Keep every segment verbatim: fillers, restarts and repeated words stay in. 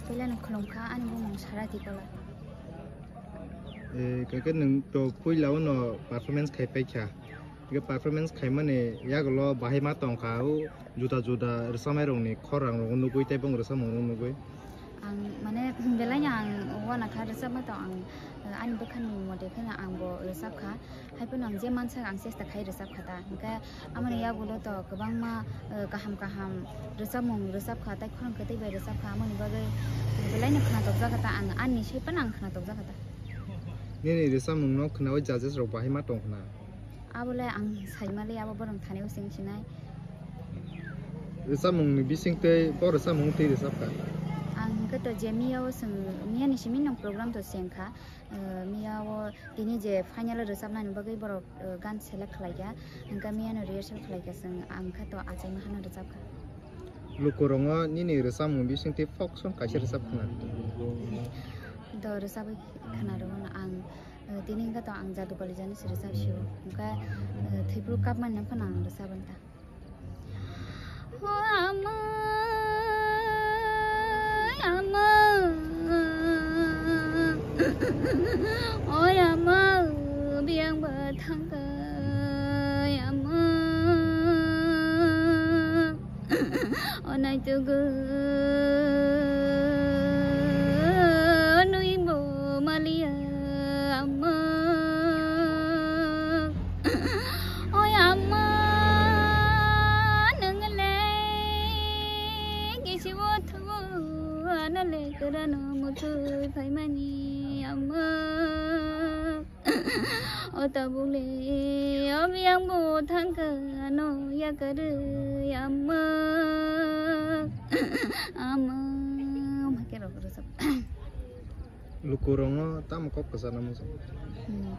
Belai no khulumkha, ani bumung Sarati Kola. Eh, kake nwng to puila uno performance khai paikha. Hingke performance khaimani yagulo bahai ma tongkha, o juda juda rwchapnairokni khorang rokno nugui tei bong rwchapmung rok nugui. Ang mane belai no ang uanakha rwchapma tong ang, eh, ani bwkhani mote kheno ang bo rwchapkha. Haiphano ang je mansak ang chesta khai rwchapkha ta. Hingke amoni yagulo to kwbangma, eh, kaham kaham rwchapmung rwchapkha, tei khorang kwtwi bai rwchapkha, amoni bagwi belai no khwnatokjakha ta, ang ani sai phano ang khwnatokjakha ta. Nini rwchapmungno khwnaui judges rok bahai ma tong khna? Abo le ang saimali, abo borok thani using sinai. Rwchapmungni bising tei bo rwchapmung twi rwchapkha? Ang hwnkhe to je miya o chwng, miya ni simi nwng program to chengkha, eh, miya o tini je final o rwchapnani bagwi borok, eh, gan select khlaikha, hwnkhe miya no rehearsal khlaikha chwng, ang khe to achaima hano rwchapkha. Lukurokno nini rwchapmung bisingtwi folk song kaisa rwchap khna. Do rwchabwi khna rwmano ang, eh, tini hwnkhe to ang Jadu Kalijani se rwchap sio. Hwnkhe, eh, thwiphuru kapmani phano ang rwchapmani ta. O ama, ama, o ama, biyang ba thangkha, ama. O naitugo nwi bo maliya ama. Oi ama, nang le kisi bo thugo, ano le kwrwno muthwi phaimani ama. O tabuk le, o biyang bo thangkha, ano yakarwi ama. Ama, ama khe rok rwchap. Lukurokno tamo kok kwchana muchung? Hmm.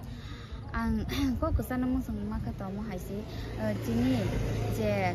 Ang kok kwchana muchung ma khe tongmo hai se, eh, chini je, eh,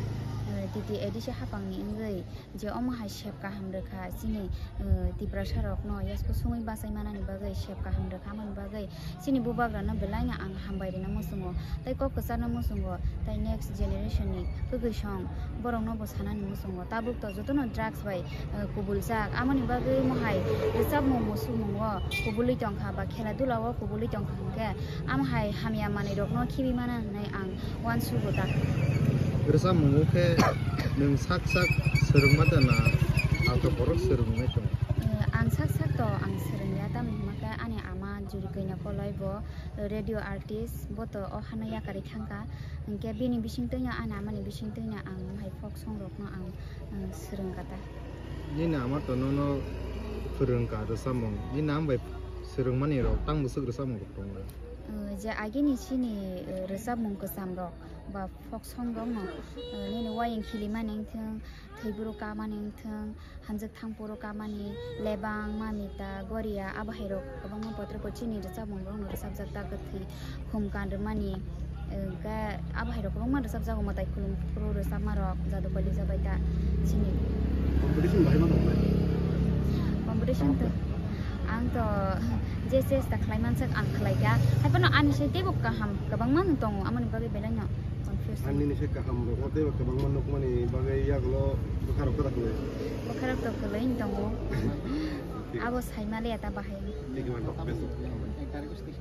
T T A D C hapangni wngwi je omo hai sep kaham rwkha chini, eh, Tiprasa rokno yasku sungwi bachai manani bagwi sep kaham rwkha, amoni bagwi chini bubagrano belai no ang hambai rwna muchungo, tei kok kwcharno muchungo, tei next generation ni kwkwi song borokno bo sanani muchungo. Tabuk to jotono drugs bai, eh, kubuljak, amoni bagwi mohai rwchapmung muchungmungo kubulwi tongkha ba khela dula o kubulwi tongkha hwnkhe, amhai hamya manwi rokno khibi mana hwnwi ang uansugo ta. Rwchapmungo khe nwng sak sak swrwngma da na ang to borok swrwngnai tongo? Eh, ang sak sak to ang swrwngya, tamni hwnba khe ani ama Jurikoi no kolai bo radio artist, bo to o hano yakarwi thangkha, hwnkhe bini bisingtwi no ani amani bisingtwi no ang hai folk song rokno ang, ang swrwngkha ta. Nini ama to nono phwrwngkha rwchapmung, nini ama bai swrwngmani rok tang bwswk rwchapmung rok tongo? Eh, je agini chini, eh, rwchapmung kwcham rok ba folk song rok no, eh, nini wayang khilimani wngthwng, thwiburu kamani wngthwng, hanjak thangphuru kamani, lebang, mamita, goria, abo hai rok kwbangma botrok o chini rwchapmung rok no rwchapjak ta, kwthwi khum kan rwmani, eh, ga, abo hai rok kwbangma rwchapjago, mwtai khulum phuru rwchapma rok, jadu pali jabai ta chini. Competition bahai ma tong nai? Competition to ang to je chesta khlai mansuk ang khlai kha, hai phano ani sai teibo kaham kwbangma no tongo, amoni bagwi belai no confuse. Ani ni se kaham rok o teibo kwbangma nukmani bagwi yagulo bwkha rok kwrak kwlwi. Bwkha rok to kwlwi tongo. Abo sai maliya ta bahai. Thank you, man. Best of luck.